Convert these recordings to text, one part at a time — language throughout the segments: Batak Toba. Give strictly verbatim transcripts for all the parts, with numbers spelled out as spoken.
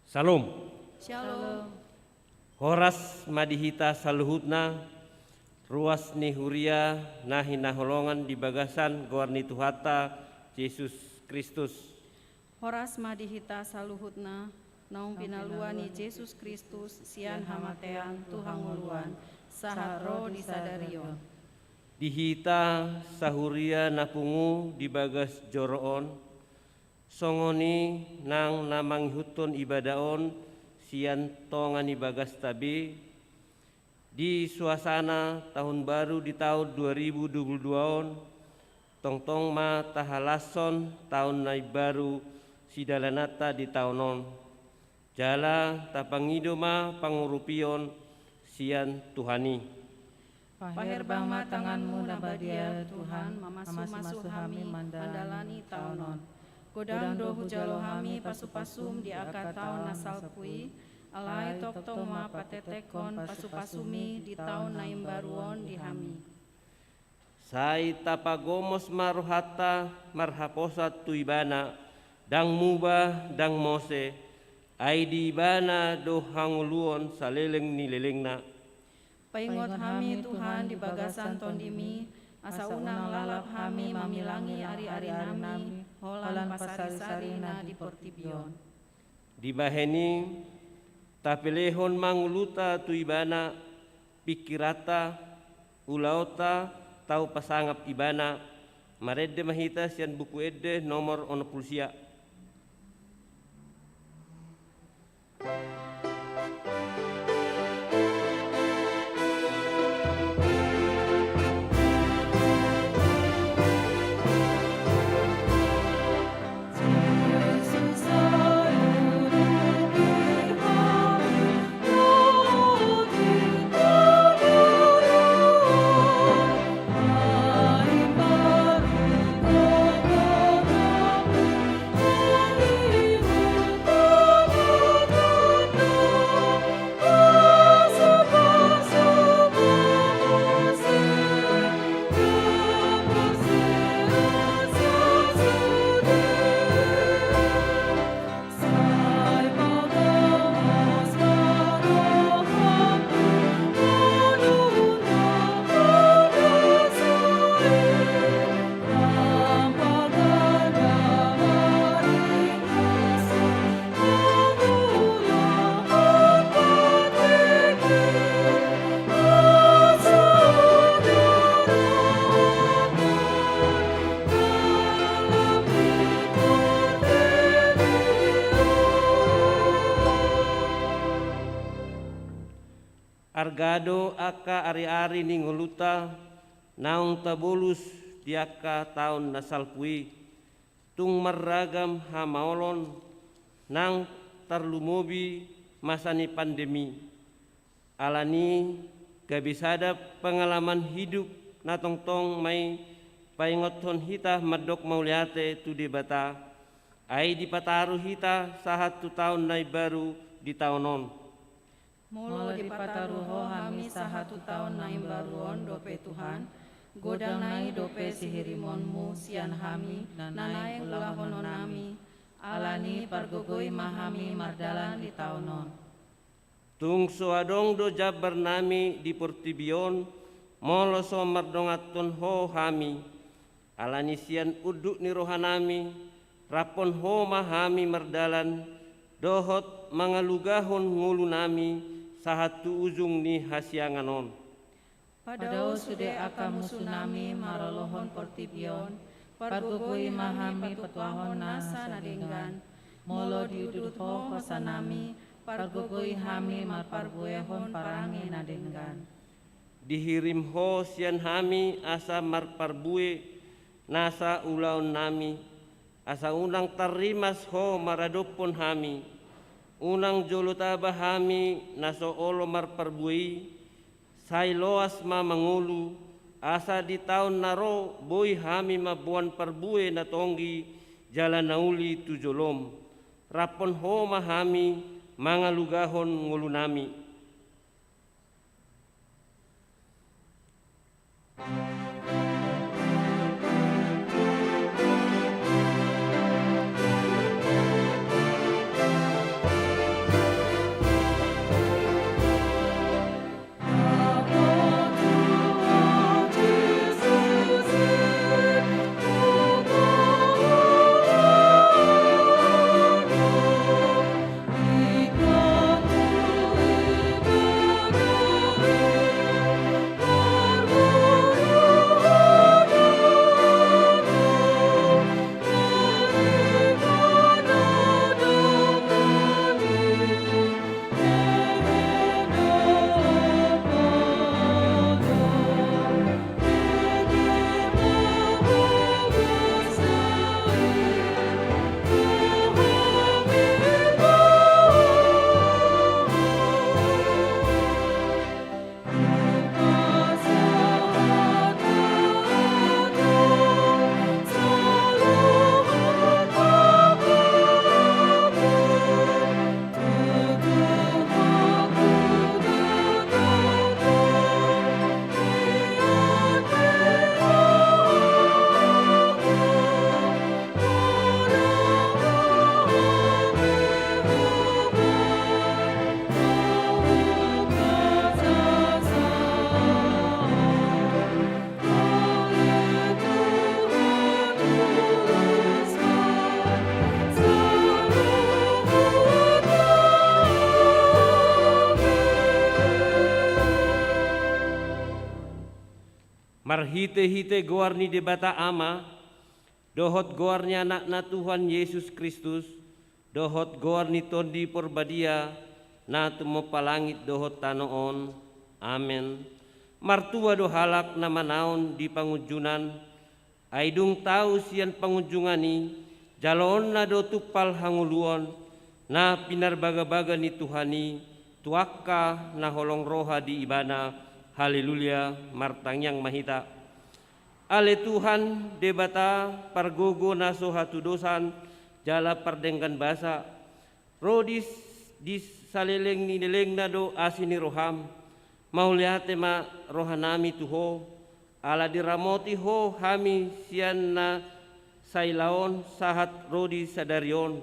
Shalom. Shalom. Horas ma di hita saluhutna, ruas ni huria na hinaholongan di bagasan goar ni Tuhanta Jesus Kristus. Horas ma di hita saluhutna, naung pinalua ni Jesus Kristus sian hamatean tu hangoluan, sahat ro di sadari on. Di hita sahuria na pungu di bagas joro on, songon i nang na mangihuthon ibada on sian tonga ni bagasta be, di suasana tahun baru di taon dua ribu dua puluh dua on, tongtong ma tahalashon taon na imbaru sidalananta di taon on. Jala tapangido ma pangurupion sian Tuhan i. Paherbang ma tanganmu na badia, Tuhan, mamasu-masu hami mandalani taon on. Godang do hujalo hami pasu-pasum di angka taon na salpu i, alai tongtong ma patetekhon pasu-pasumi di taon na imbaru on di hami. Sai tapagomos ma rohanta marhaposan tu Ibana, ndang muba, ndang mose, ai di Ibana do hangoluon saleleng ni lelengna. Paingot hami, Tuhan, di bagasan tondimi, asa unang lalap hami mamilangi ari-arinami holan pasarisarina di portibi on. Dibahen i, tapelehon ma ngoluta tu Ibana, pingkiranta, ulaonta, tau pasangap Ibana. Marende ma hita sian Buku Ende nomor onom pulu sia. Arga do angka ari-ari ni ngolunta naung tabolus di angka taon na salpu i. Tung marragam hamaolon nang tarlumobi masa ni pandemi. Alani gabe sada pengalaman hidup na tongtong ma i paingothon hita mandok mauliate tu Debata, ai dipataru hita sahat tu taon na imbaru di taon on. Molo dipataru Ho hami sahat tu taon na imbaru on dope Tuhan, godang nai dope sihirimonMu sian hami na naeng ulahononnami, alani pargogoi ma hami mardalan di taon on. Tung so adong do jambarnami di portibi on, molo so mardonganhon Ho hami. Alani sian unduk ni rohanami, raphon Ho ma hami mardalan, dohot mangalugahon ngolunami sahat tu ujung ni hasiangan on. Padao sude angka musunami maralohon portibi on, pargogoi ma hami patuahon nasa na denggan. Molo diudut Ho hosanami, pargogoi hami marparbuehon parange na denggan. Dihirim Ho sian hami asa marparbue nasa ulaonnami, asa unang tarrimas Ho maradophon hami. Unang jolo taba hami na so olo marparbue i, sai loas ma mangolu, asa di taon na ro boi hami mamboan parbue na tonggi jala na uli tu joloM. Raphon Ho ma hami mangalugahon ngolunami. Marhite-hite goar ni Debata Ama, dohot goar ni Anakna Tuhan Jesus Kristus, dohot goar ni Tondi Porbadia, na tumompa langit dohot tano on. Amen. Martua do halak na manaon di pangunjunan, ai dung tau sian pangunjungan i, jaloonna do tumpal hangoluon, na pinarbagabaga ni Tuhan i, tu angka na holong roha di Ibana. Haleluya, martangiang ma hita. Ale Tuhan, Debata pargogo na so hatudosan, jala pardenggan basa, ro di, di saleleng ni lelengna do asi ni roham. Mauliate ma rohanami tu Ho, ala diramoti Ho hami sian na sailaon sahat ro di sadari on.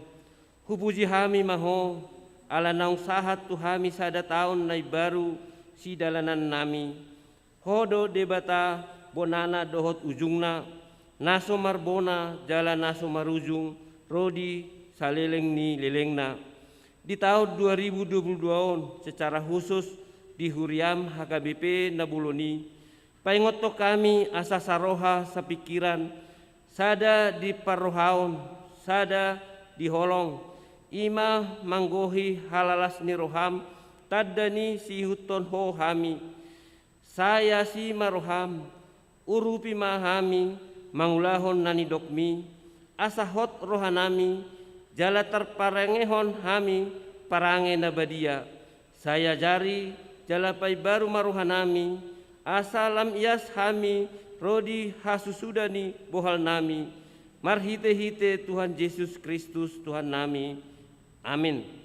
Hupuji hami ma Ho, ala naung sahat tu hami sada taon na imbaru sidalanannami. Ho do Debata bonana dohot ujungna, na so marbona jala na so marujung, ro di saleleng ni lelengna. Di taon dua ribu dua puluh dua on, secara khusus di huriam H K B P na bolon i, paingothon hami asa saroha sapingkiran, sada di parrohaon, sada di holong, i ma manggohi halalas ni roham, tanda ni siihuthon Ho hami. Sai asi ma roham, urupi ma hami mangulahon na nidokmi, asa hot rohanami, jala tarparangehon hami parange na badia. Sai ajari jala paimbaru ma rohanami, asa lam ias hami ro di hasusuda ni bohalnami. Marhitehite Tuhan Jesus Kristus Tuhannami. Amin.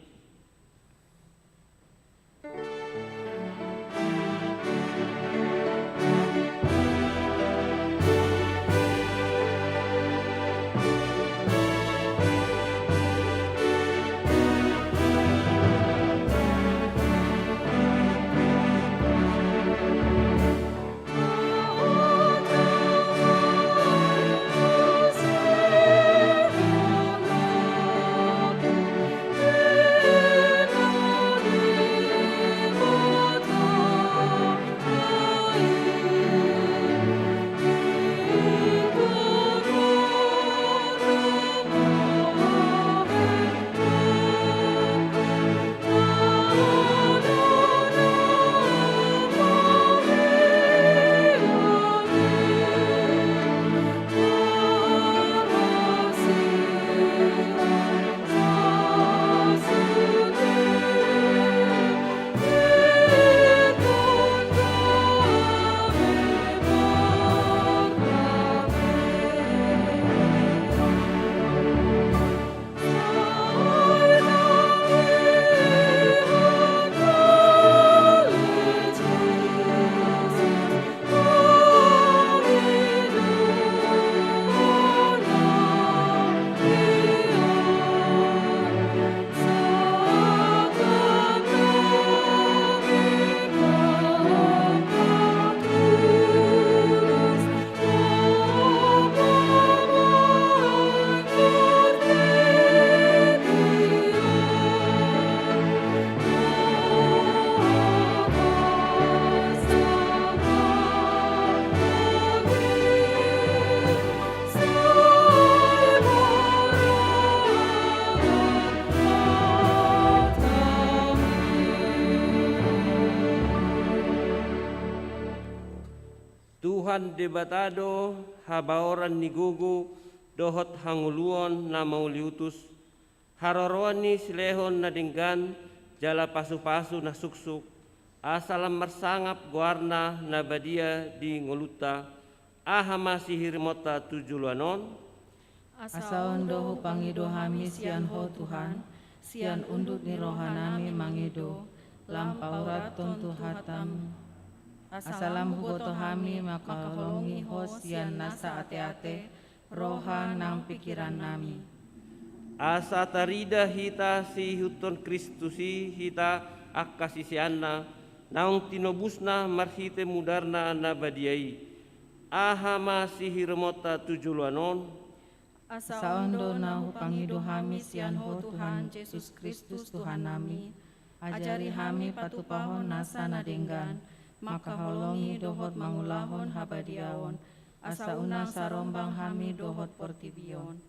Tuhan Debata do habaoran ni gogo dohot hangoluon na mauliutus, haroroan ni silehon na denggan jala pasupasu na suksuk, asa lam marsangap goarna na badia di ngolunta. Aha ma sihirimonta tu joloan on? Asa on do hupangido hami sian Ho Tuhan, sian unduk ni rohanami mangido, lam paurathon tu hatam. Asa lam huboto hami mangkaholongi Ho sian nasa ateate, roha nang pingkirannami. Asa tarida hita siihuthon Kristus i hita angka siseanna, naung tinobusna marhite mudarna na badia i. Aha ma sihirimonta tu joloan on? Asa on do na hupangido hami sian Ho Tuhan Jesus Kristus Tuhannami, ajari hami patupahon nasa na denggan, mangkaholongi dohot mangulahon habadiaon, asa unang sarombang hami dohot portibi on.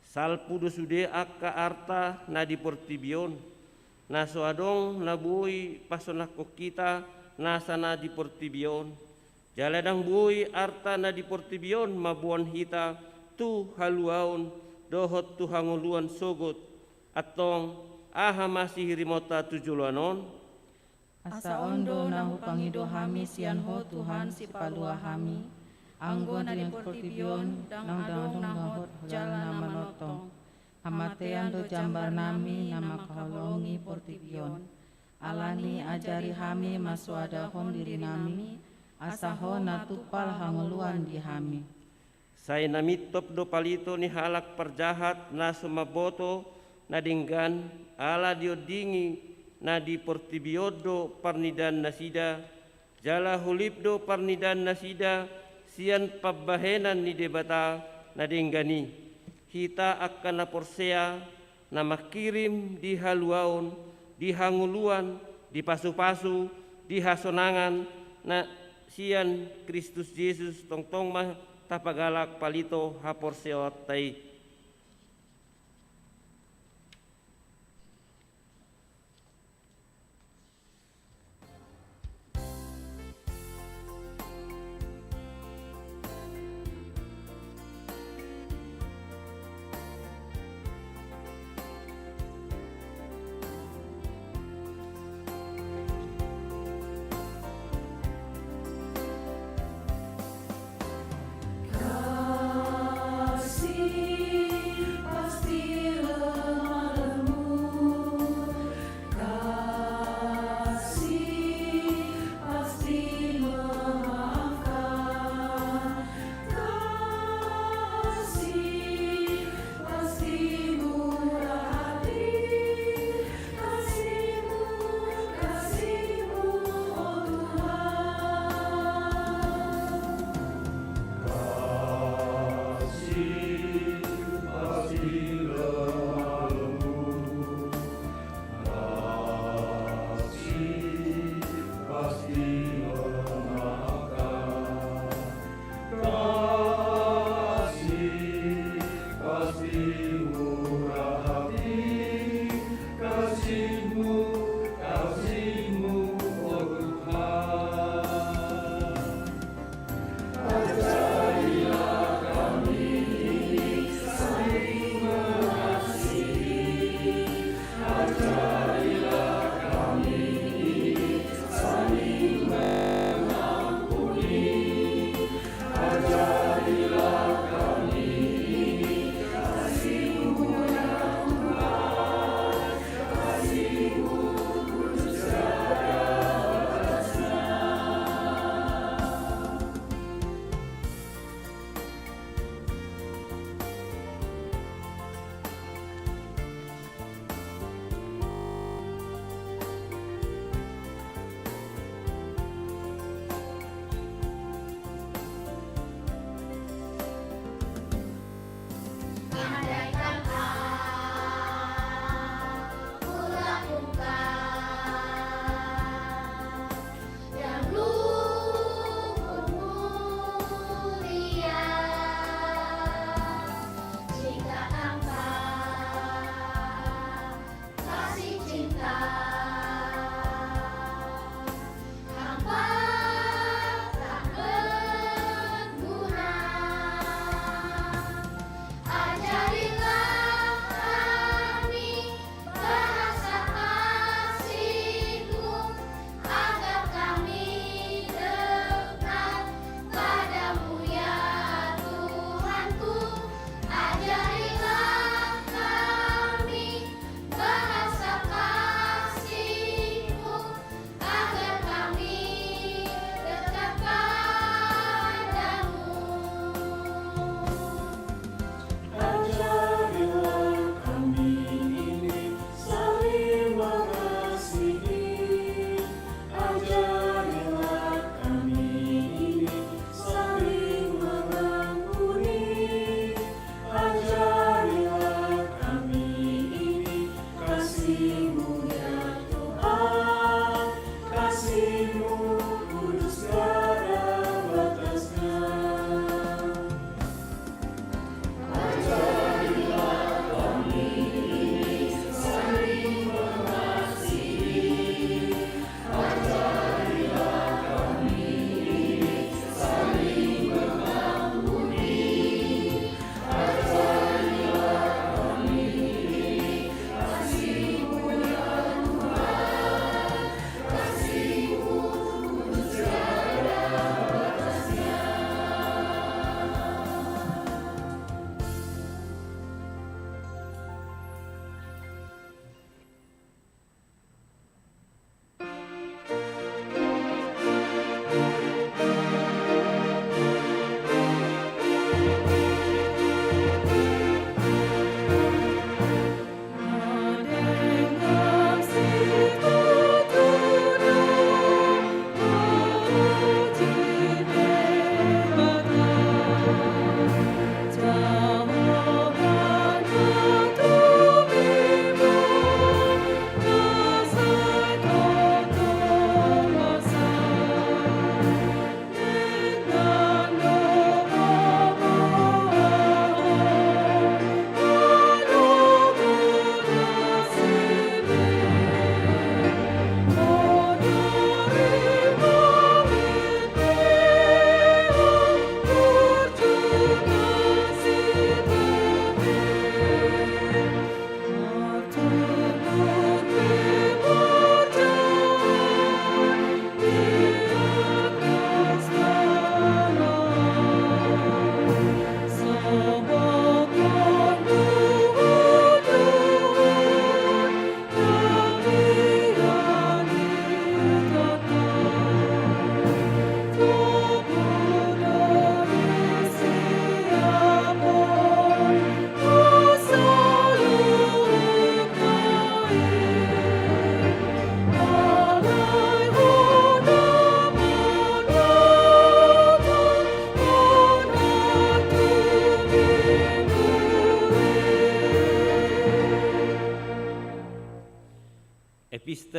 Salpu do sude angka arta na di portibi on, na so adong na boi pasonangkon hita nasa na di portibi on. Jala ndang boi arta na di portibi on mamboan hita tu haluaon dohot tu hangoluan sogot. Antong, aha ma sihirimonta tu joloan on? Asa on do na hupangido hami sian Ho Tuhan, Sipalua hami, anggo na di portibi on ndang adong na hot jala na manongtong. Hamatean do jambarnami na mangkaholongi portibi on. Alani ajari hami mansoadahon dirinami, asa Ho na tumpal hangoluan di hami. Sai na mintop do palito ni halak parjahat na so mamboto na denggan, ala diondingi na di portibi on do parnidaan nasida, jala holip do parnidaan nasida sian pambahenan ni Debata na denggan i. Hita angka na porsea, na mangkirim di haluaon, di hangoluan, di pasupasu, di hasonangan na sian Kristus Jesus, tongtong ma tapagalak palito haporseaonta i.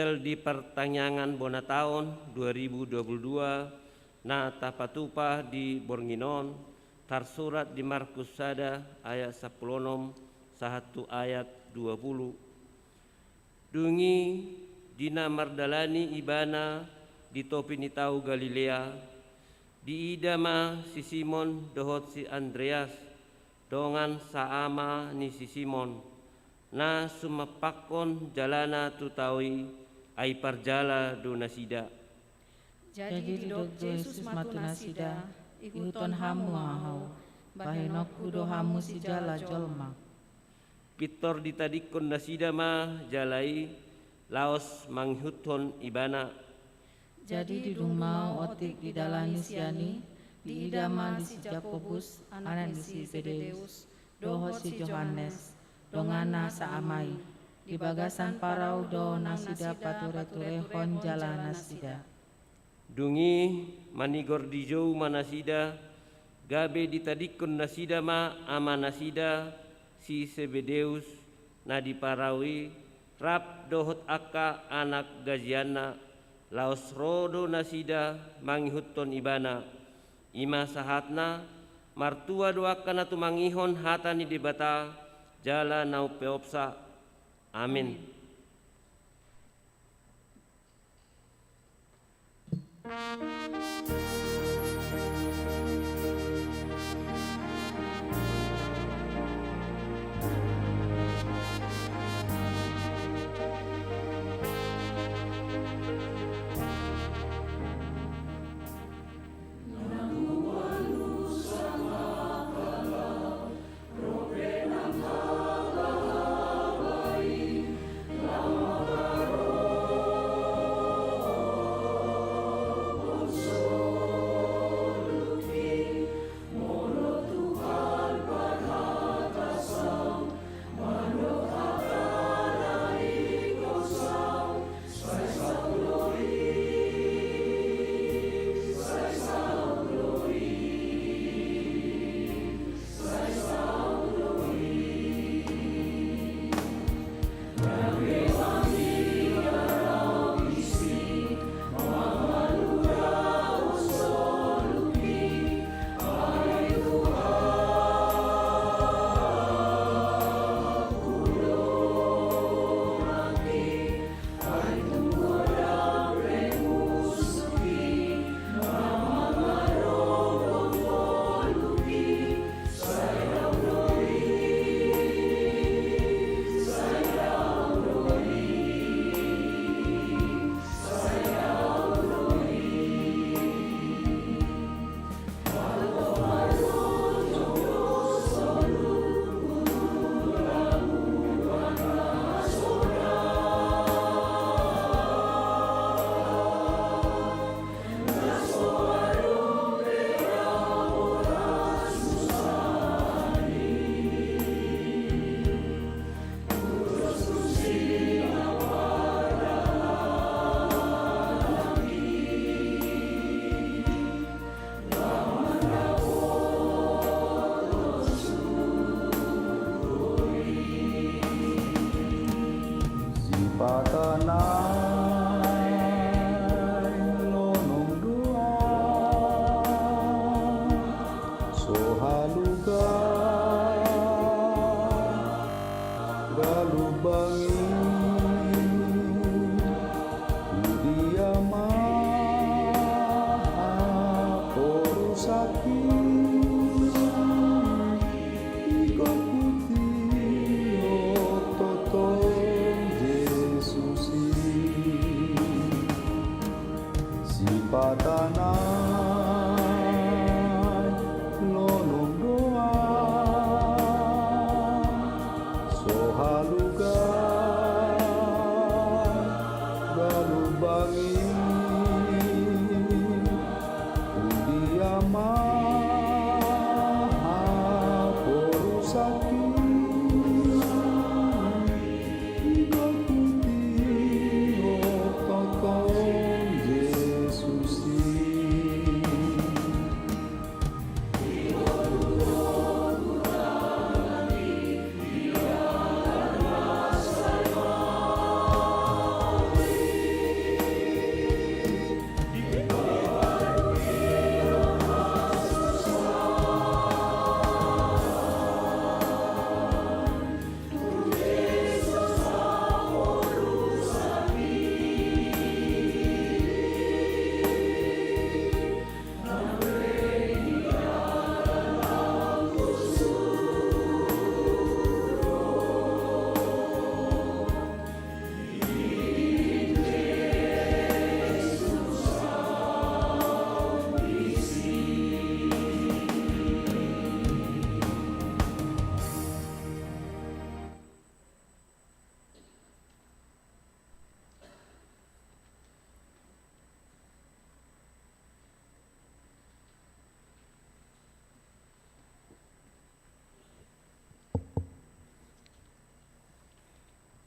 Di partangiangan bona taon dua ribu dua puluh dua na tapatupa di borngin on, tarsurat di Markus sada ayat sampulu onom sahat tu ayat dua pulu. Dung i, di na mardalani Ibana di topi ni tao Galilea, diida ma si Simon dohot si Andreas, dongan saama ni si Simon, na sumampakkon jalana tu tao i, ai parjala do nasida. Jadi didok Jesus ma tu nasida: Ihuthon hamu ma ahu, bahenonku do hamu sijala jolma. Pintor ditadingkon nasida ma jala i laos mangihuthon Ibana. Jadi dung mao otik didalani sian i, diida ma di si Jakobus, anak ni si Sebedeus, dohot si Johannes, donganna saama i. Di bagasan parau do nasida patureturehon jalanasida. Dung i, manigor dijou ma nasida, gabe ditadingkon nasida ma amanasida si Sebedeus na di parau i, rap dohot angka anak gajianna, laos ro do nasida mangihuthon Ibana. I ma sahatna, martua do angka na tumangihon hata ni Debata jala na umpeopsa. Amin.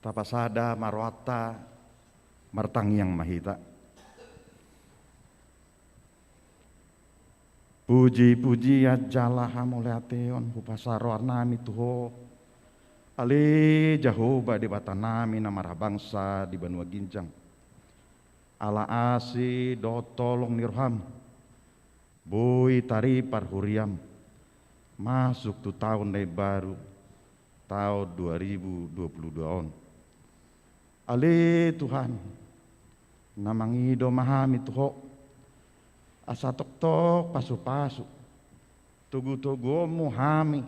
Tapasada ma rohanta, martangiang ma hita. Puji-pujian jala hamauliateon hupasahat rohanami tu Ho, ale Jahowa Debatanami na marhabangsa di banua ginjang. Ala asi dohot holong ni roham, boi taripar huriam masuk tu taon na imbaru, taon dua ribu dua puluh dua on. Ale Tuhan, na mangido ma hami tu Ho, asa tongtong pasu-pasu togu-toguonmu hami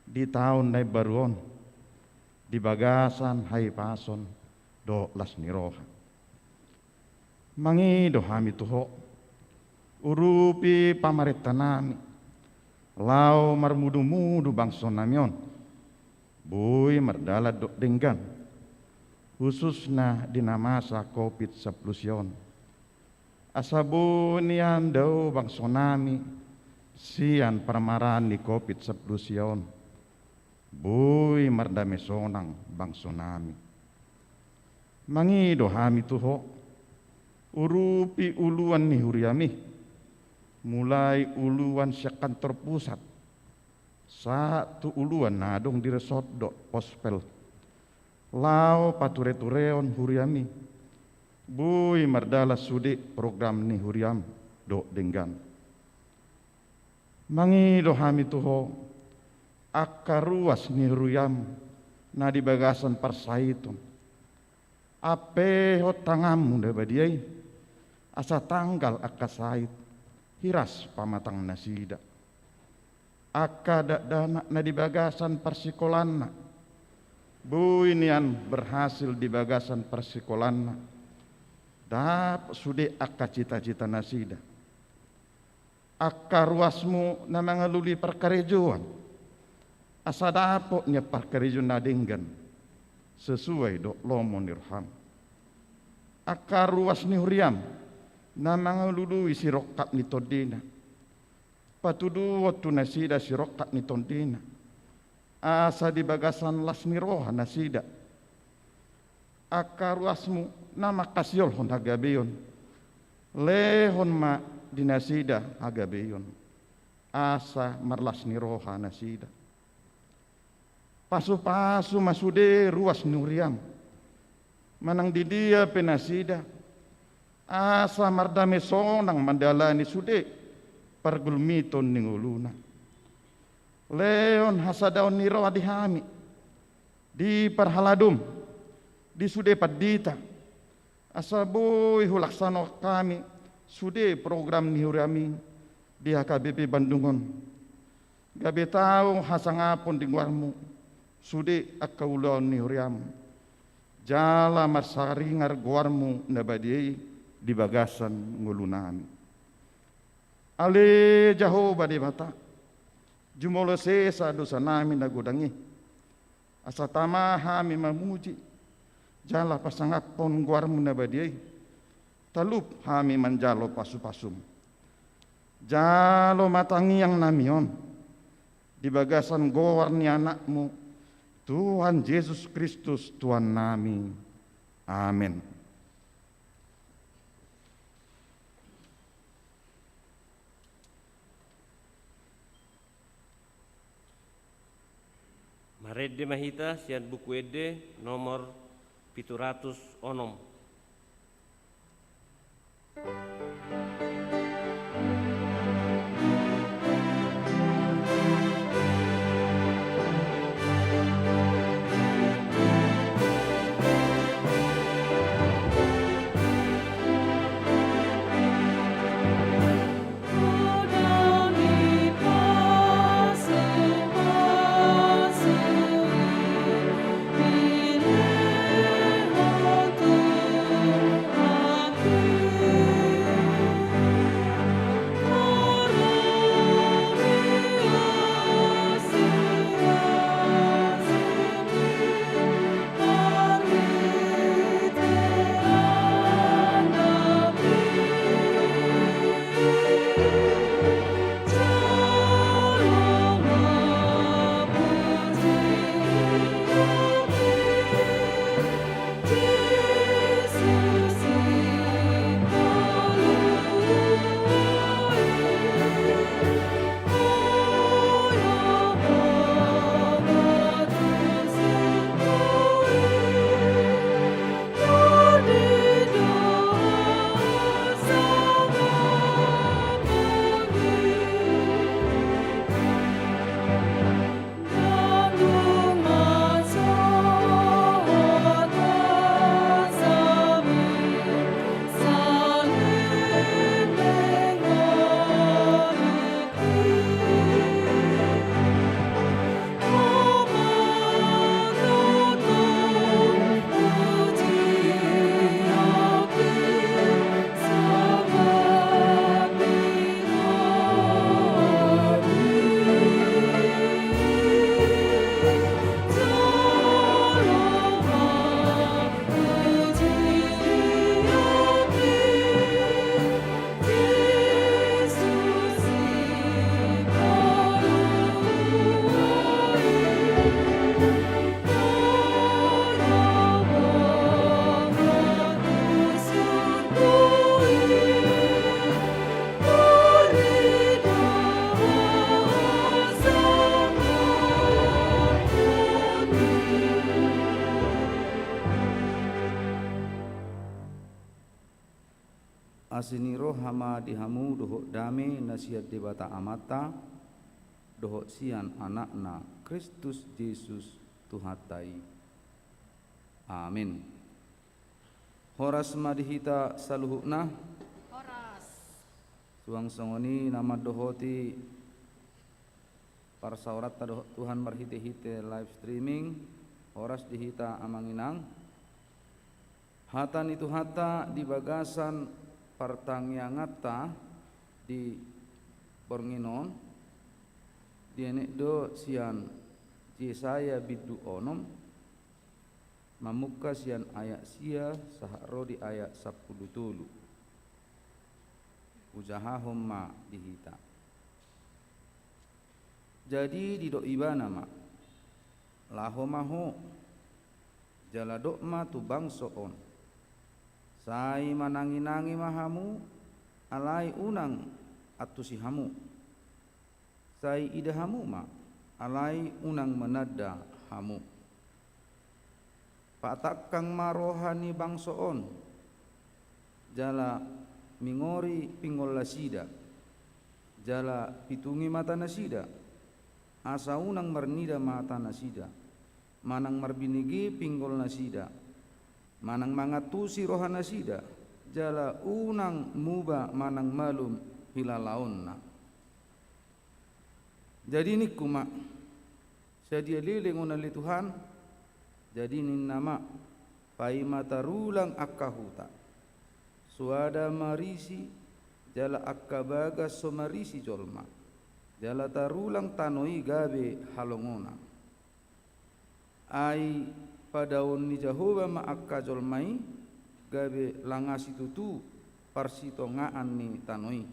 di taon na imbaru on, di bagasan hahipason dohot las ni roha. Mangido hami tu Ho, urupi pamarentanami, laho marmudu-mudu bangsonami on, boi mardalan dohot denggan, khususna di na masa covid sampulu sia on. Asa boi nian dao bangsonami sian parmaraan ni covid sampulu sia on, boi mardame sonang bangsonami. Mangido hami tu Ho, urupi uluan ni huriami, mulai uluan sian kantor pusat sahat tu uluan na adong di resort dohot pospel, laho pature-tureon huriami, boi mardalan sude program ni huriam dohot denggan. Mangido hami tu Ho, angka ruas ni huriam na di bagasan parsahiton, ampehon tanganmu na badia i, asa tanggal angka sahit, hiras pamatang nasida. Angka dakdanak na di bagasan parsikolaanna, boi nian berhasil di bagasan parsikolaanna, dapot sude angka cita-cita nasida. Angka ruasmu na mangalului parkarejoan, asa dapot nian parkarejoan na denggan, sesuai dohot lomo ni roham. Angka ruas ni huriam na mangalului sirongkap ni tondina, patuduhon tu nasida sirongkap ni tondina, asa di bagasan las ni roha nasida. Angka ruasmu na manghasiolhon hagabeon, lehon ma di nasida hagabeon, asa marlas ni roha nasida. Pasu-pasu ma sude ruas ni huriam, manang di dia pe nasida, asa mardame sonang mandalani sude pargulmiton ni ngoluna. Lehon hasadaon ni roha di hami, di parhaladom, di sude pandita, asa boi hulaksanaon hami sude program ni huriami di H K B P Bandung on. Gabe tau hasangapon di goarmu sude angka ulaon ni huriam, jala marsaringar goarmu na badia i di bagasan ngolunami. Ale Jahowa Debata, jumolo sesa dosanami na godang i, asa tama hami mamuji jala pasangaphon goarmu na badia i, talup hami manjalo pasu-pasum. Jalo ma tangiangnami on di bagasan goar ni Anakmu, Tuhan Jesus Kristus, Tuhannami. Amen. Marende ma hita sian Buku Ende nomor pitu ratus onom. Asi ni roha ma di hamu dohot dame na sian Debata Amanta dohot sian Anakna Kristus Jesus Tuhanta i. Amin. Horas ma di hita saluhutna. Horas. Suang songon i na mandohoti parsaoranta dohot Tuhan marhitehite live streaming, horas di hita amang inang. Hata ni Tuhanta di bagasan partangianganta di borngin on, dienet do sian Jesaya bindu onom, mamungka sian ayat sia sahat ro di ayat sampulu tolu. Hujahahon ma di hita. Jadi didok Ibana ma, laho ma ho, jala dok ma tu bangso on, sai mananginangi ma hamu, alai unang antusi hamu. Sai ida hamu ma, alai unang mananda hamu. Patangkang ma roha ni bangso on, jala mingori pinggolnasida, jala pitungi matanasida, asa unang marnida matanasida, manang marbinege pinggolnasida, manang mangantusi rohanasida, jala unang muba manang malum hilalaonna. Jadi ningku ma, sadia leleng on ale Tuhan? Jadi ninna ma, paima tarulang angka huta, soada marisi, jala angka bagas so marisi jolma, jala tarulang tano i gabe halongonan. Ai padaoon ni Jahowa ma angka jolma i, gabe langa situtu parsitongaan ni tano i.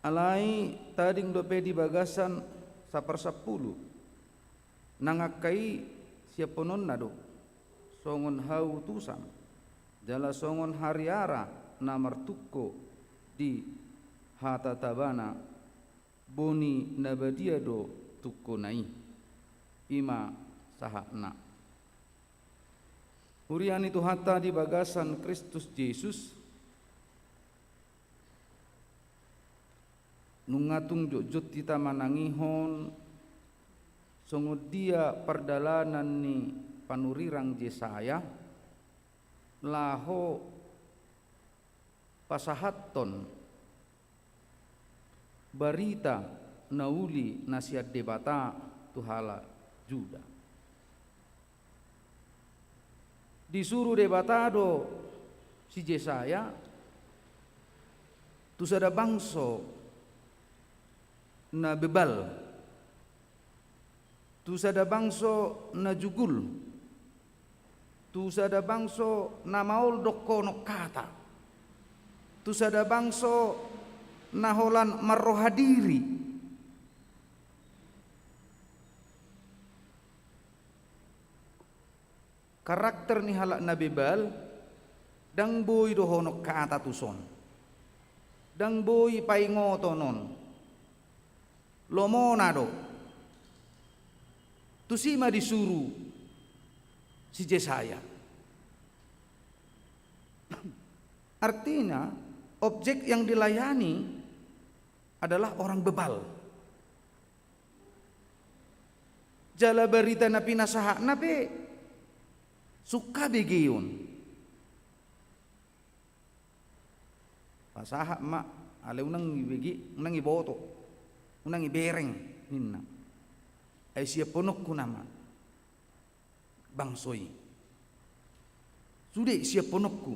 Alai tading dope di bagasan saparsampulu, nang angka i siaphononna do, songon hautusan, jala songon hariara na martungko di hatatabana, boni na badia do tungkona i. I ma sahatna. Huria ni Tuhanta di bagasan Kristus Jesus, nunga tung jotjot hita manangihon songon dia pardalanan ni panurirang Jesaya laho pasahathon barita na uli na sian Debata tu halak Juda. Disuru Debata do si Jesaya tu sada bangso na bebal, tu sada bangso na jugul, tu sada bangso na maol dongkonon hata, tu sada bangso na holan marroha diri. Karakter ni halak na bebal, ndang boi dohonon hata tuson, ndang boi paingoton on. Lomona do. Tusi ma disuru si Jesaya. Artinya, objek yang dilayani adalah orang bebal. Jala barita na pinasahatna pe sungka begeon. Pasahat ma, ale unang ibege, unang iboto, unang ibereng, ninna. Ai siaphononku nama bangso i. Sude siaphononku,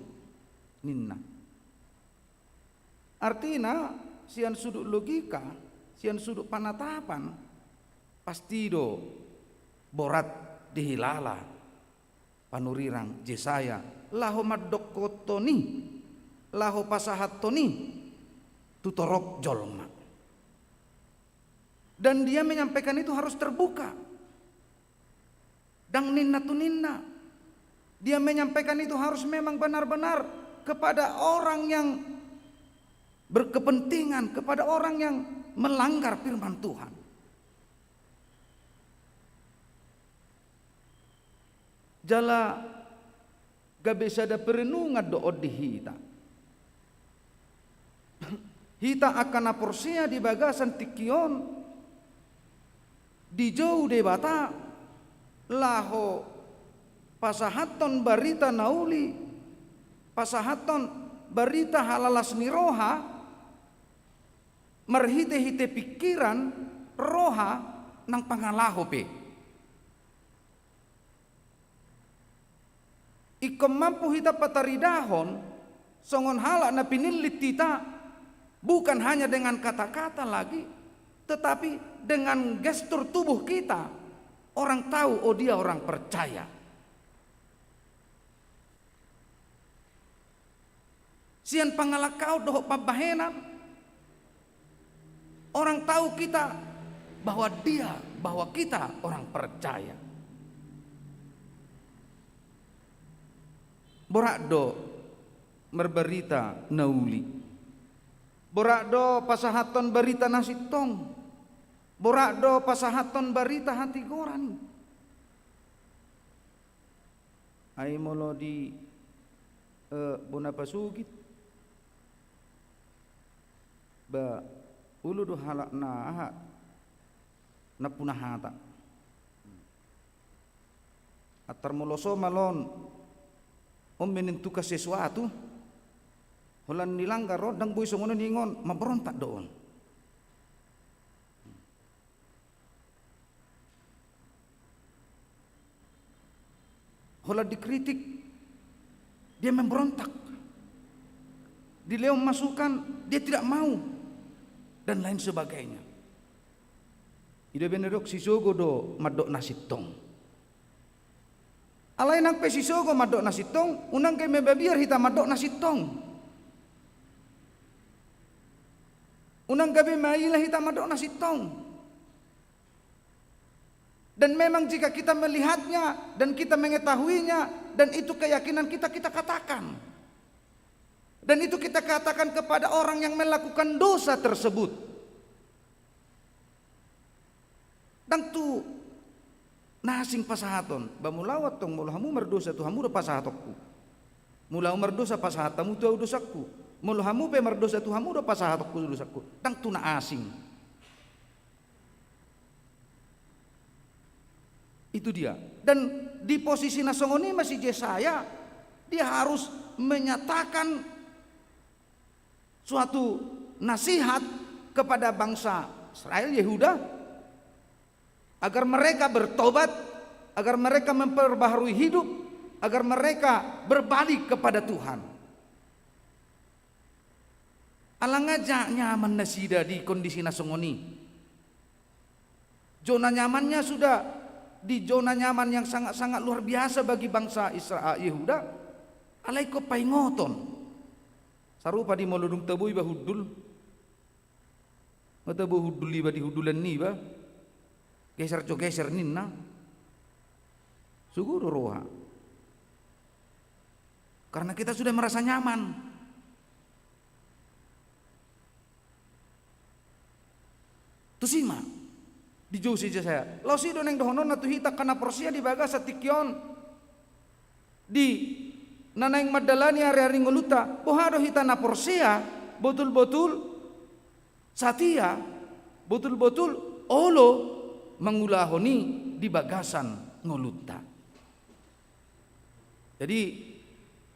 ninna. Artina, sian sudut logika, sian sudut panatapan, pasti do borat dihilala panurirang Jesaya laho mandongkothon i, laho pasahathon i tu torop jolma. Dan dia menyampaikan itu harus terbuka. Ndang ninna tu ninna. Dia menyampaikan itu harus memang benar-benar kepada orang yang berkepentingan, kepada orang yang melanggar firman Tuhan. Jala gabe sada perenungan do on di hita. Hita angka na porsea di bagasan tingki on dijou Debata laho pasahathon barita na uli, pasahathon barita halalas ni roha, marhite-hite pingkiran, roha nang pangalaho pe. Ingkon mampu hita pataridahon songon halak na pinillit hita, bukan hanya dengan kata-kata lagi, tetapi dengan gestur tubuh kita, orang tahu, oh, dia orang percaya. Sian pangalangkaon dohot pambahenan, orang tahu kita bahwa dia, bahwa kita orang percaya. Borat do marbarita na uli. Borat do pasahathon barita na sintong. Borat do pasahathon barita hatigoran i. Ai molo di, eh, bona pasogit, ba, olo do halak na aha, na puna hata. Antar molo so ma on, on menentukan sesuatu, holan dilanggar on, ndang boi songon on ningon, mamberontak do on. Holan dikritik, dia memberontak. Dilehon masukan, dia tidak mau, dan lain sebagainya. I do umbahen na didok, sisogo do mandok na sintong. Alai nang pe sisogo mandok na sintong, unang gabe mabiar hita mandok na sintong. Unang gabe maila hita mandok na sintong. Dan memang jika kita melihatnya dan kita mengetahuinya, dan itu keyakinan kita, kita katakan. Dan itu kita katakan kepada orang yang melakukan dosa tersebut. Ndang tu na asing pasahaton, ba molo au antong, molo hamu mardosa tu hamu do pasahatonku. Molo au mardosa, pasahat hamu tu au dosangku. Molo hamu pe mardosa tu hamu do pasahatonku dosangku. Ndang tu na asing. Itu dia. Dan di posisi na songon i ma si Jesaya, dia harus menyatakan suatu nasihat kepada bangsa Israel, Yehuda, agar mereka bertobat, agar mereka memperbaharui hidup, agar mereka berbalik kepada Tuhan. Ala nga ja nyaman nasida di kondisi na songon i. Zona nyamannya sudah di zona nyaman yang sangat-sangat luar biasa bagi bangsa Isra-, Yehuda. Alai ingkon paingoton. Sarupa di molo dung tabo iba hundul. Nga tabo hundul iba di hundulan niba. Geser jo geser ninna. Sogo do roha. Karena kita sudah merasa nyaman. Tusi ma dijou si Jesaya. Laos i do naeng dohononna tu hita angka na porsea di bagasan tingki on. Di na naeng mandalani ari-ari ngolunta, boha do hita na porsea, botul-botul satia, botul-botul olo mangulahon i di bagasan ngolunta. Jadi,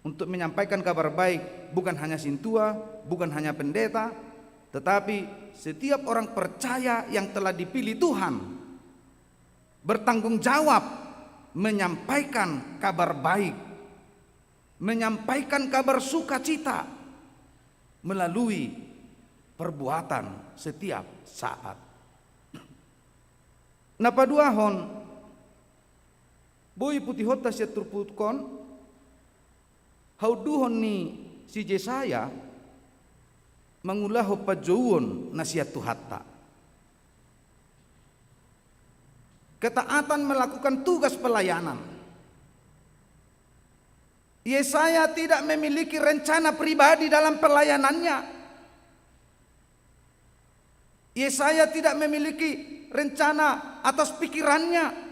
untuk menyampaikan kabar baik, bukan hanya sintua, bukan hanya pendeta, tetapi setiap orang percaya yang telah dipilih Tuhan bertanggung jawab menyampaikan kabar baik, menyampaikan kabar sukacita melalui perbuatan setiap saat. Na paduahon, boi putihonta sian turpuk on, haunduhon ni si Jesaya mangulahon panjouon na sian Tuhanta. Ketaatan melakukan tugas pelayanan. Yesaya tidak memiliki rencana pribadi dalam pelayanannya. Yesaya tidak memiliki rencana atas pikirannya.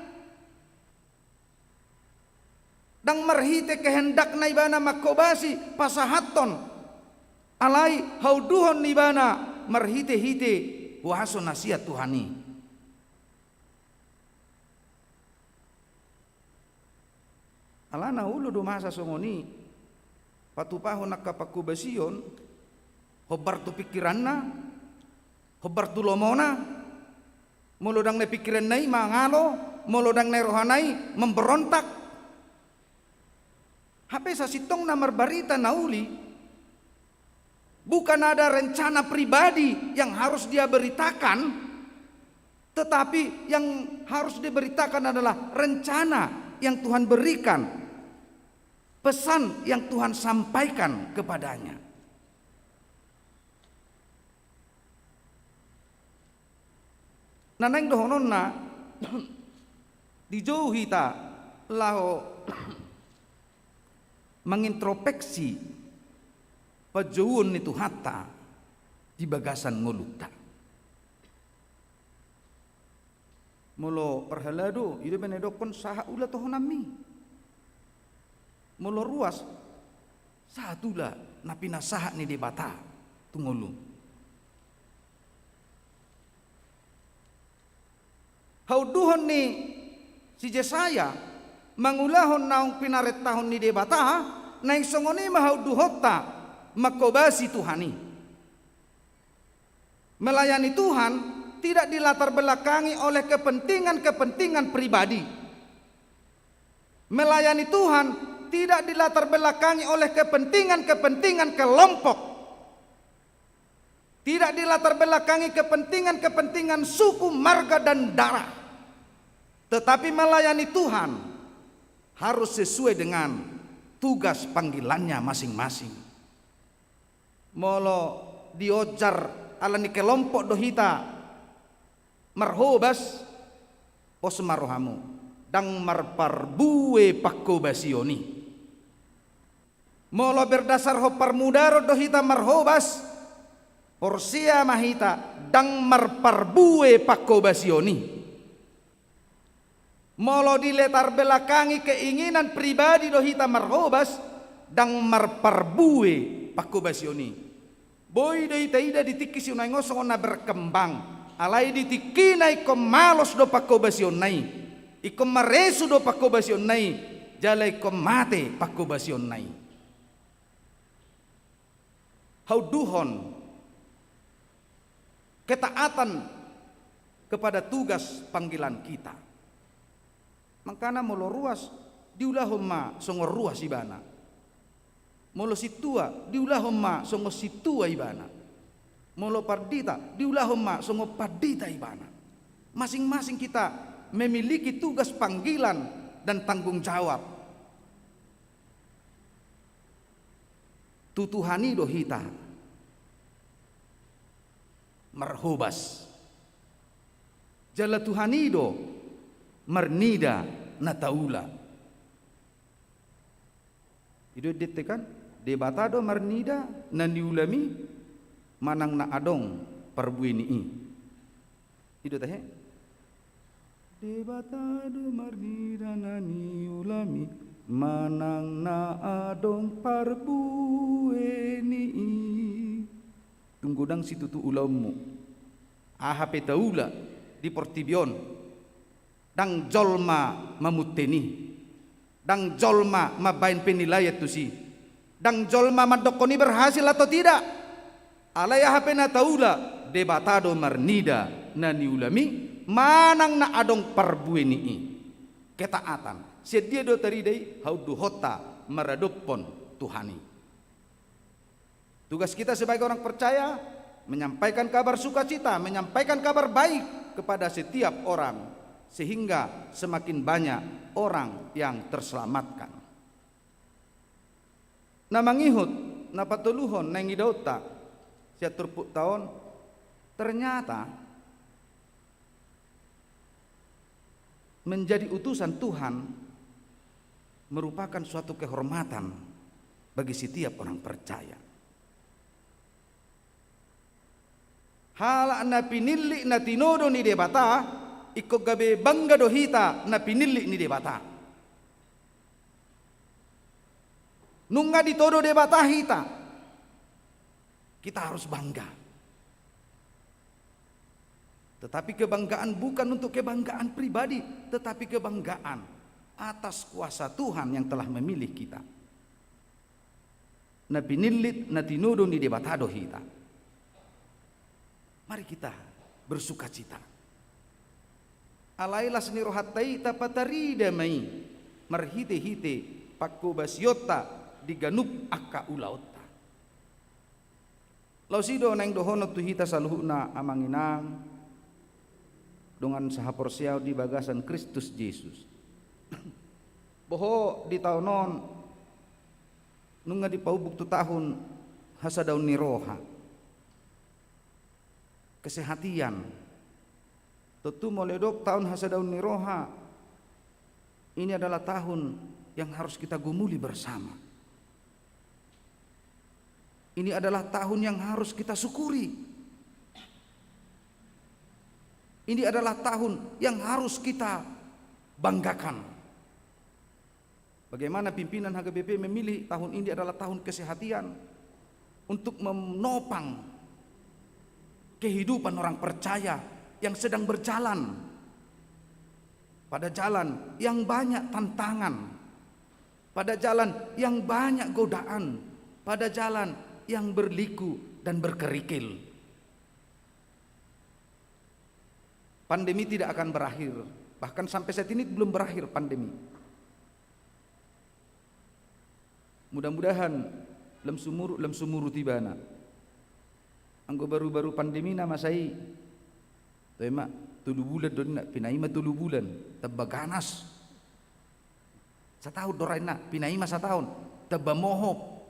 Ndang marhite kehendakna ibana manghobasi pasahathon. Alai haunduhon ni ibana marhite-hite huaso na sian Tuhan i. Alana olo do masa songon i patupahon angka pangkobasion, hombar tu pingkiranna, hombar tu lomona, molo ndang na pingkiranna i mangalo, molo ndang na rohana i memberontak. Hape sasintongna marbarita na uli, bukan ada rencana pribadi yang harus dia beritakan, tetapi yang harus diberitakan adalah rencana yang Tuhan berikan, pesan yang Tuhan sampaikan kepadanya. Na naeng dohononna, dijou hita laho mangintrospeksi panjouon ni Tuhanta di bagasan ngolunta. Molo parhalado, i do umbahen didokkon sahat ula tohonanmi. Molo ruas, sahat ula na pinasahat ni Debata tu ngolu. Haunduhon ni si Jesaya mangulahon naung pinarentahon ni Debata, naeng songon i ma haunduhonta manghobasi Tuhan i. Melayani Tuhan tidak dilatar belakangi oleh kepentingan-kepentingan pribadi. Melayani Tuhan tidak dilatar belakangi oleh kepentingan-kepentingan kelompok. Tidak dilatar belakangi kepentingan-kepentingan suku, marga, dan darah. Tetapi melayani Tuhan harus sesuai dengan tugas panggilannya masing-masing. Molo dionjar ala ni kelompok do hita marhobas, pos ma rohamu, ndang marparbue panghobasion i. Molo berdasarhon parmudaron do hita marhobas, porsea ma hita, ndang marparbue panghobasion i. Molo dilatar belakangi keinginan pribadi do hita marhobas, ndang marparbue panghobasion i. Boi do hita ida di tingki sinuaeng on songon na berkembang, alai di tingkina ingkon malos do panghobasionna i, ingkon maresu do panghobasionna i, jala ingkon mate panghobasionna i. Haunduhon ketaatan kepada tugas panggilan kita. Mangkana molo ruas, diulahon ma songon ruas ibana. Molo sintua, diulahon ma songon sintua ibana. Molo pandita, diulahon ma songon pandita ibana. Masing-masing kita memiliki tugas panggilan dan tanggung jawab. Tu Tuhan i do hita marhobas. Jala Tuhan i do marnida na taula. I do endenta kan, Debata do marnida na niulami manang na adong parbue ni i. I do tahe. Debata do marnida na niulami manang na adong parbue ni i. Tung godang situtu ulaonmu, aha pe taula di portibi on, ndang jolma mamunteni. Ndang jolma mambahen penilaian tusi. Ndang jolma mandokkon i berhasil atau tidak. Alai aha pe na taula, Debata do marnida na niulami manang na adong parbue ni i. Ketaatan. Sian dia do tarida i haunduhonta maradophon Tuhan i. Tugas kita sebagai orang percaya, menyampaikan kabar sukacita, menyampaikan kabar baik kepada setiap orang, sehingga semakin banyak orang yang terselamatkan. Na mangihut, na patoluhon, naeng idaonta sian turpukta on, ternyata menjadi utusan Tuhan merupakan suatu kehormatan bagi setiap orang percaya. Halak na pinillit na tinodo ni Debata, ingkon gabe bangga do hita na pinillit ni Debata. Nunga ditodo Debata hita, kita harus bangga. Tetapi kebanggaan bukan untuk kebanggaan pribadi, tetapi kebanggaan atas kuasa Tuhan yang telah memilih kita. Na pinillit, na tinodo ni Debata do hita. Mari kita bersukacita. Alai las ni rohanta i tapatarida ma i marhitehite panghobasionta di ganup angka ulaonta. Laos i do naeng dohonon tu hita saluhutna, amang inang, dongan sahaporseaon di bagasan Kristus Jesus. Boho di taon on nunga dipaumbuk tu taon hasadaon ni roha. Kesehatian. Tontu molo didok taon hasadaon ni roha, ini adalah tahun yang harus kita gumuli bersama. Ini adalah tahun yang harus kita syukuri. Ini adalah tahun yang harus kita banggakan. Bagaimana pimpinan H K B P memilih tahun ini adalah tahun kesehatan untuk menopang kehidupan orang percaya yang sedang berjalan pada jalan yang banyak tantangan, pada jalan yang banyak godaan, pada jalan yang berliku dan berkerikil. Pandemi tidak akan berakhir, bahkan sampai saat ini belum berakhir pandemi. Mudah-mudahan lam sumurut, lam sumurut ibana. Anggo baru-baru pandemi na masa i, toe ma tolu bulan do ninna, pinaima tolu bulan, tamba ganas. Sataon do ra ninna, pinaima sataon, tamba mohop.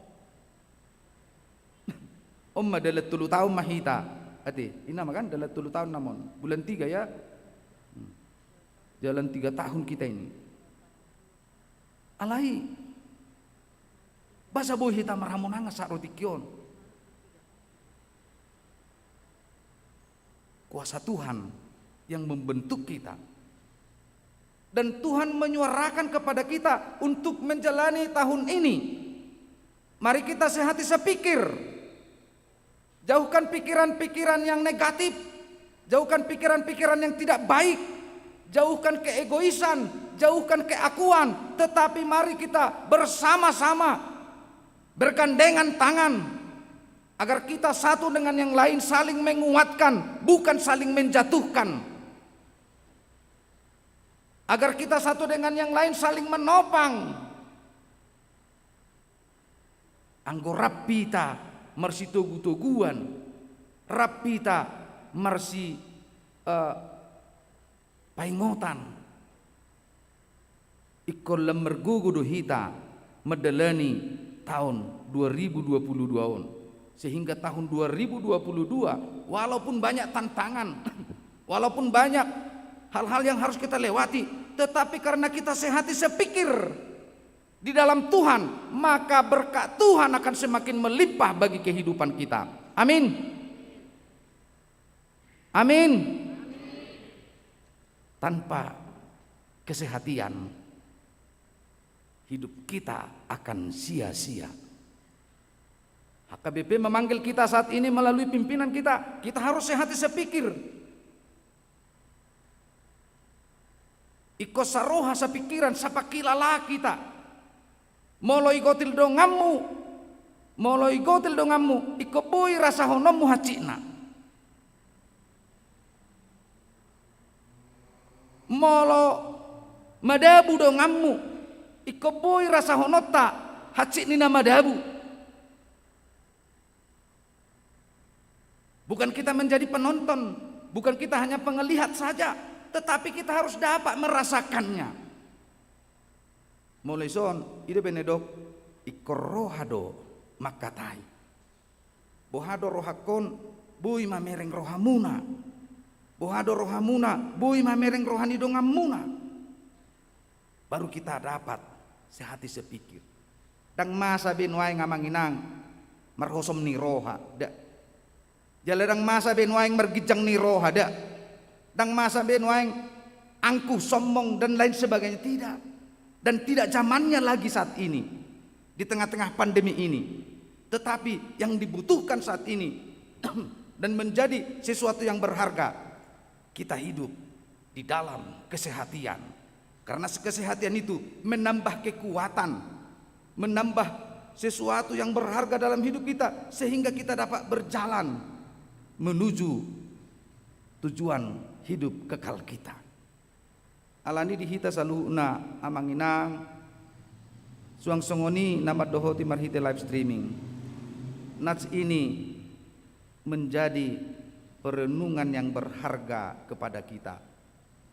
On ma dalan tolu taon ma hita. Ate, inna ma kan dalan tolu taon nama on. Bulan tiga ya. Hmm. Jalan tiga tahun kita ini. Alai, boasa boi hita marhamonangan saat ro tingki on? Kuasa Tuhan yang membentuk kita. Dan Tuhan menyuarakan kepada kita untuk menjalani tahun ini. Mari kita sehati sepikir. Jauhkan pikiran-pikiran yang negatif. Jauhkan pikiran-pikiran yang tidak baik. Jauhkan keegoisan, jauhkan keakuan. Tetapi mari kita bersama-sama bergandengan tangan. Agar kita satu dengan yang lain saling menguatkan, bukan saling menjatuhkan. Agar kita satu dengan yang lain saling menopang. Anggo rap hita marsitogu-toguan, rap hita marsi, eh, paingotan. Ingkon lam margogo do hita mandalani taon dua ribu dua puluh dua on. Sehingga tahun dua ribu dua puluh dua, walaupun banyak tantangan, walaupun banyak hal-hal yang harus kita lewati, tetapi karena kita sehati sepikir di dalam Tuhan, maka berkat Tuhan akan semakin melimpah bagi kehidupan kita. Amin. Amin. Tanpa kesehatan, hidup kita akan sia-sia. H K B P memanggil kita saat ini melalui pimpinan kita, kita harus sehati sepikir. Ingkon saroha, sapikiran, sapangkilala kita. Molo igotil donganmu, molo igotil donganmu, ingkon boi rasahononmu hansitna. Molo madabu donganmu, ingkon boi rasahononta hansit ni na madabu. Bukan kita menjadi penonton, bukan kita hanya pengelihat saja, tetapi kita harus dapat merasakannya. Molo dison, i do pe na didok, ingkon roha do mangkatai. Boha do rohangkon, boi mamereng rohamuna. Boha do rohamuna, boi mamereng roha ni donganmuna. Baru kita dapat sehati sepikir. Ndang masa be nuaeng, amang inang, marhosom ni roha, nda. Jala ndang masa be nuaeng marginjang ni roha, nda. Ndang masa be nuaeng angkuh, sombong, dan lain sebagainya, tidak. Dan tidak zamannya lagi saat ini, di tengah-tengah pandemi ini. Tetapi yang dibutuhkan saat ini dan menjadi sesuatu yang berharga, kita hidup di dalam kesehatian. Karena kesehatian itu menambah kekuatan, menambah sesuatu yang berharga dalam hidup kita, sehingga kita dapat berjalan menuju tujuan hidup kekal kita. Alani di hita saluhutna, amang inang, suang songon i na mandohoti marhite live streaming, nats ini menjadi perenungan yang berharga kepada kita.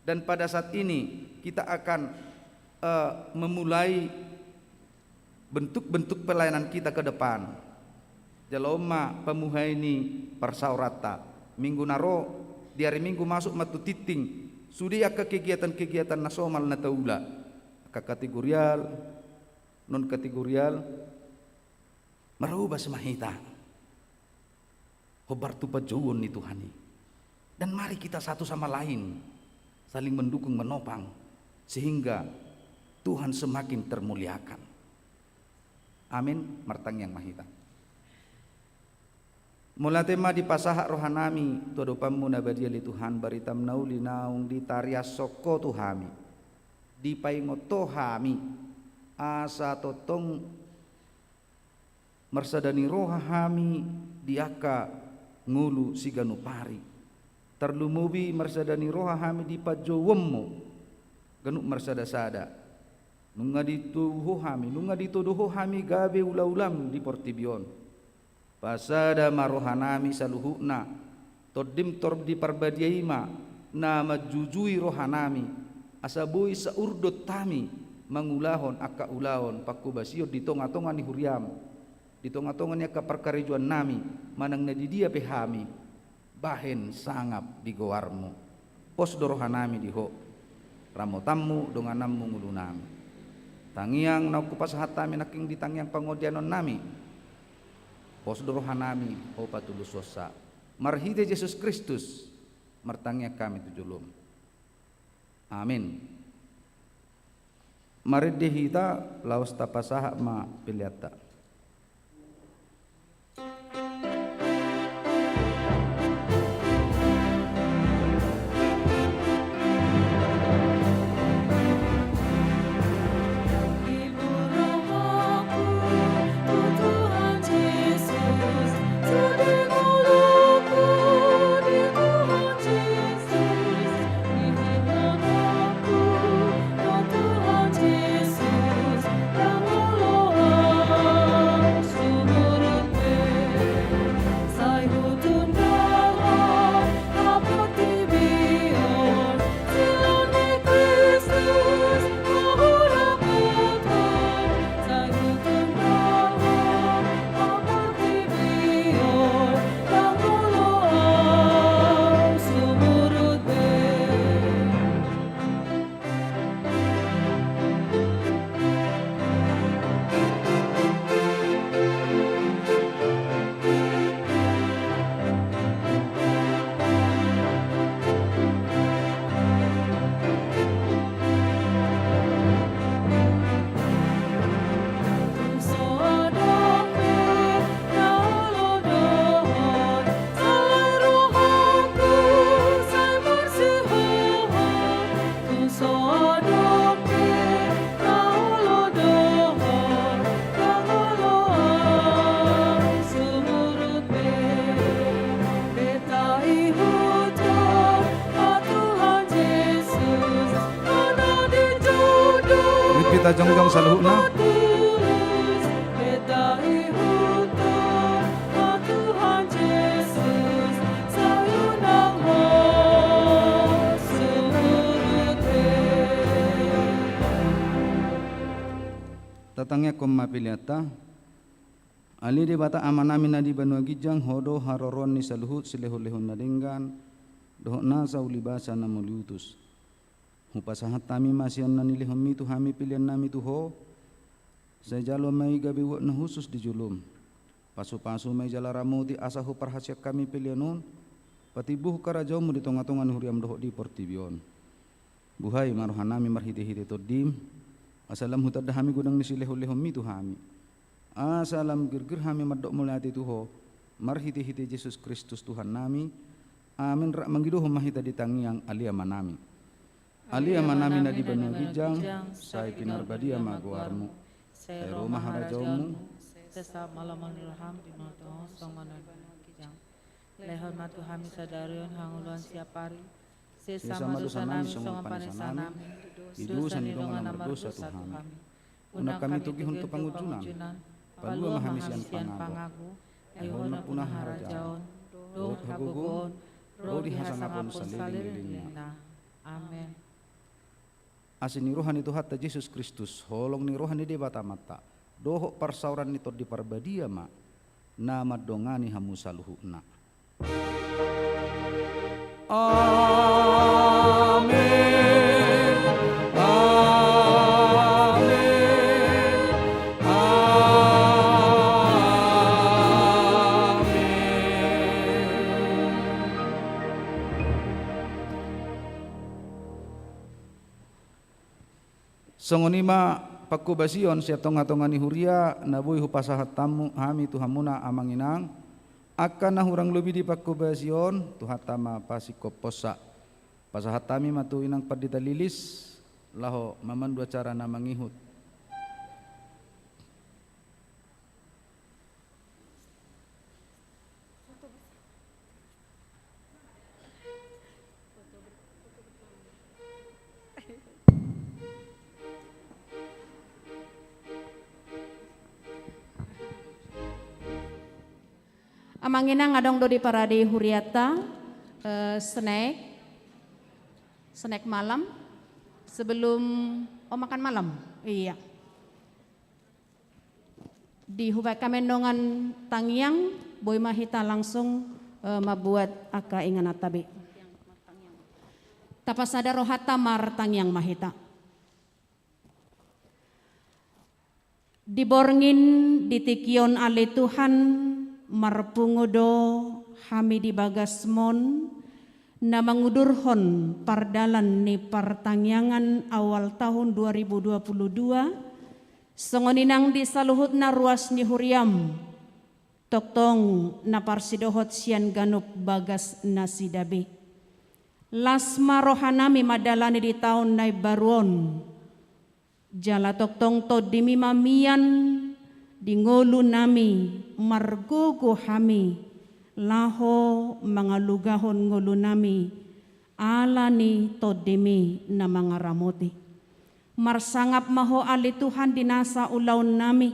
Dan pada saat ini kita akan, eh, memulai bentuk-bentuk pelayanan kita ke depan. Jalo ma pamuhai ni parsaoranta. Minggu na ro, di ari Minggu masuk ma tu tingting, sude angka kegiatan-kegiatan na somal na taula. Angka kategorial, non kategorial, marobas ma hita hombar tu panjouon ni Tuhan i. Dan mari kita satu sama lain saling mendukung, menopang, sehingga Tuhan semakin termuliakan. Amin. Martangiang ma hita. Mauliate ma dipasahat rohanami tu adopanmu na badia ale Tuhan, baritam na uli naung ditariashon Ho tu hami, dipaingot Ho hami, asa tongtong marsada ni roha hami di angka ngolu siganup ari. Tarlumobi marsada ni roha hami di panjouonmu ganup marsada-sada. Nunga ditodo Ho hami, nunga ditodo Ho hami gabe ula-ulam di portibi on. Pasada ma rohanami saluhutna, Tondim Tondi Parbadia i ma na manjujui rohanami, asa boi saurdot hami mangulahon angka ulaon pangkobasion di tonga-tonga ni huriam, di tonga-tonga ni angka parkarejoannami, manang na di dia pe hami, bahen sangap di goarmu. Pos do rohanami di Ho, ramotanmu, dongananmu, ngolunami. Tangiang naung hupasahat hami nangkin di tangiang pangodianonnami, pos do rohanami, Ho patulushonsa. Marhite Jesus Kristus martangiang hami tu jolom. Amin. Marende hita, laos tapasahat ma peleanta. Ripit jongjong saluhutna. Tatangiangkon ma peleanta. Ale Debata Amanami na di banua ginjang, Ho do haroroan ni saluhut silehon-lehon na denggan dohot nasa ulibasa na mauliutus. Hupasahat hami ma sian na nilehonmi tu hami peleannami tu Ho. Sai jalo ma i gabe uap na hushus di jolom. Pasupasu ma i jala ramoti asa huparhaseang hami pelean on patimbohon harajaonmu di tonga-tonga ni huriam dohot di portibi on. Buhai ma rohanami marhite-hite Tondim, asa lam hutanda hami godang ni silehon-lehonmi tu hami, asa lam girgir hami mandok mauliate tu Ho marhite-hite Jesus Kristus Tuhannami, Amen. Rap mangidohon ma hita di tangiang Ale Amanami. Ale Amanami na di banua ginjang, sai pinarbadia ma goarmu. Sai ro ma harajaonmu. Sai sahat ma lomo ni roham di banua tonga on songon na di banua ginjang. Lehon ma tu hami sadari on hangoluan siapari. Sesa ma dosanami songon panesanami di dosa ni dongan na mardosa tu hami. Unang hami togihon tu pangunjunan. Palua ma hami sian pangago. Ai Ho do nampuna harajaon dohot hagogoon ro di hasangapon saleleng-lelengna. Amen. Asi ni roha ni Tuhanta Jesus Kristus, holong ni roha ni Debata Amanta, dohot parsaoran ni Tondi Parbadia ma na mandongani hamu saluhutna. Amen. Amen. Amen. Songon i ma panghobasion sian tonga-tonga ni huria na boi hupasahat hamu, hami tu hamuna amang inang. Angka na hurang lobi di panghobasion, Tuhanta ma pasingkophosa. Pasahat hami ma tu inang pandita Lilis, laho mamandu acara na mangihut. Amang inang, adong do diparade hurianta, eh, snack, snack malam sebelum, oh, makan malam. Iya. Di hubaen hami dongan tangiang, boi ma hita langsung, eh, mambuat angka ingananta be. Tapasada rohanta, martangiang ma hita. Di borngin, di tingki on ale Tuhan, marpungu do hami di bagasmon, na mangudurhon pardalan ni partangiangan awal tahun dua ribu dua puluh dua, songon i nang di saluhutna ruas ni huriam, tongtong na parsidohot sian ganup bagas nasida be. Las ma rohanami mandalani di taon na imbaru on. Jala tongtong Tondimi ma mian di ngolunami, margogo hami laho mangalugahon ngolunami ala ni Tondimi na mangaramoti. Marsangap ma Ho ale Tuhan di nasa ulaonnami.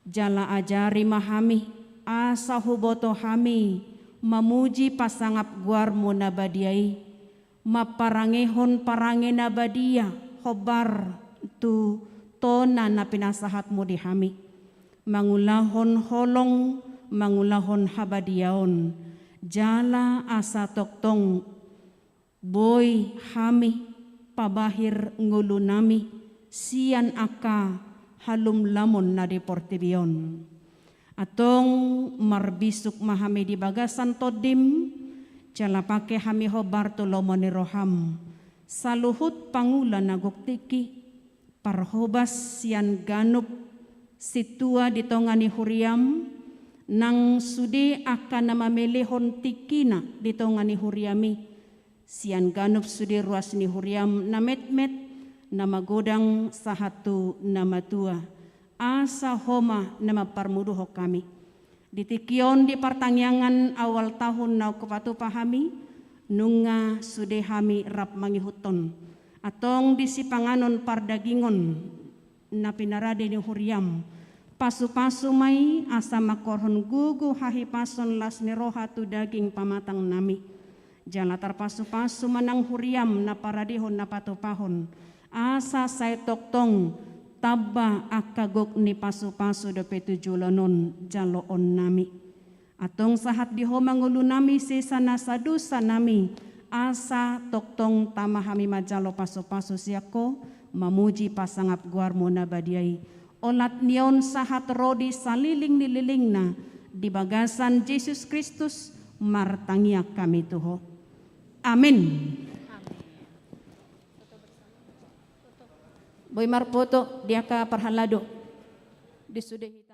Jala ajari ma hami, asa huboto hami mamuji pasangap goarmu na badia i, mamparangehon parange na badia hombar tu tona na pinasahatmu di hami, mangulahon holong, mangulahon habadiaon, jala asa tongtong boi hami pabahir ngolunami sian angka halumlamon na di portibi on. Antong marbisuk ma hami di bagasan Tondim, jala pangke hami hombar tu lomo ni roham saluhut pangula na gok tingki, parhobas sian ganup sintua di tonga ni huriam, nang sude angka na mamelehon tingkina di tonga ni huriam i, sian ganup sude ruas ni huriam na metmet, na magodang sahat tu na matua, asa Ho ma na mamparmuduhon hami. Di tingki on di partangiangan awal tahun naung hupatupa hami, nunga sude hami rap mangihuthon. Antong di sipanganon pardagingon na pinarade ni huriam, pasupasu ma i asa mangkorhon gogo hahipason las ni roha tu daging pamatangnami. Jala tarpasupasu ma nang huriam na paradehon na patupahon, asa sai tongtong tamba angka gok ni pasupasu dope tu joloan on jaloonnami. Antong sahat di Ho ma ngolunami sesa nasa dosanami, asa tongtong tama hami manjalo pasupasu sian Ho, mamuji pasangap goarmu na badia i. Olat ni on sahat ro di saleleng ni lelengna, di bagasan Jesus Kristus martangiang hami tu Ho. Amen. Boi marpoto di angka parhalado di sude hita.